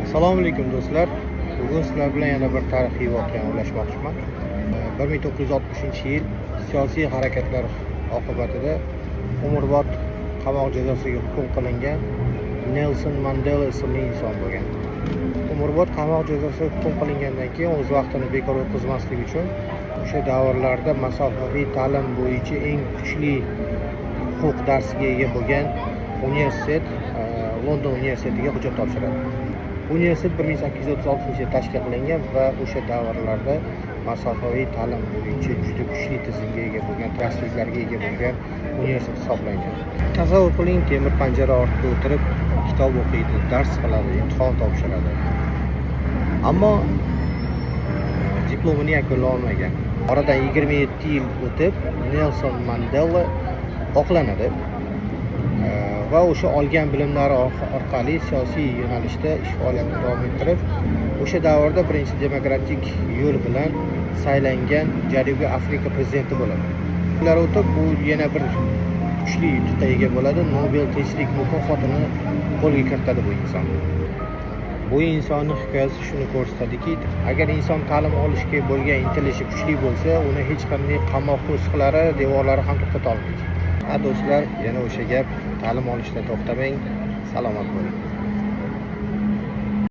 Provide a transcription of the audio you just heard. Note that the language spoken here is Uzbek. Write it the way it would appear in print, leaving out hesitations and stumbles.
Assalomu alaykum, do'stlar. Bugun sizlar bilan yana bir tarixiy voqeani ulashmoqchiman. 1960-yil siyosiy harakatlar oqibatida umrbod qamoq jazosiga hukm qilingan Nelson Mandela ismli inson bo'lgan. Umrbod qamoq jazosiga hukm qilingandan keyin o'z vaqtini bekor o'tkazmaslik uchun o'sha davrlarda masofaviy ta'lim bo'yicha eng kuchli huquq darsiga ega bo'lgan universitet, London universitetiga hujjat topshiradi. Universitet 1836 yilda tashkil qilingan va o'sha davrlarda masofaviy ta'lim bo'yicha juda kuchli tizimga ega bo'lgan, darsliklarga ega bo'lgan universitet hisoblangan. Tasavvur qiling, temir panjara ortida o'tirib kitob o'qiydi, dars qiladi, imtihon topshiradi. Ammo diplomini yakunlay olmagan. Oradan 27 yil o'tib Nelson Mandela oqlanadi va o'sha olgan bilimlari orqali siyosiy yo'nalishda ish faoliyatini davom ettirib, o'sha davrda birinchi demokratik yo'l bilan saylangan Janubiy Afrika prezidenti bo'ladi. Yillar o'tib bu yana bir kuchli yutuqqa ega bo'ladi. Nobel tinchlik mukofotini qo'lga kiritadi bu inson. Bu insonni hikoyasi shuni ko'rsatadiki, agar inson ta'lim olishga bo'lgan intilishi kuchli bo'lsa, uni hech qanday qamoq to'siqlari, devorlari ham to'xtata olmaydi. Ha, do'stlar, yana o'sha gap, ta'lim olishda to'xtamang, salomat bo'ling.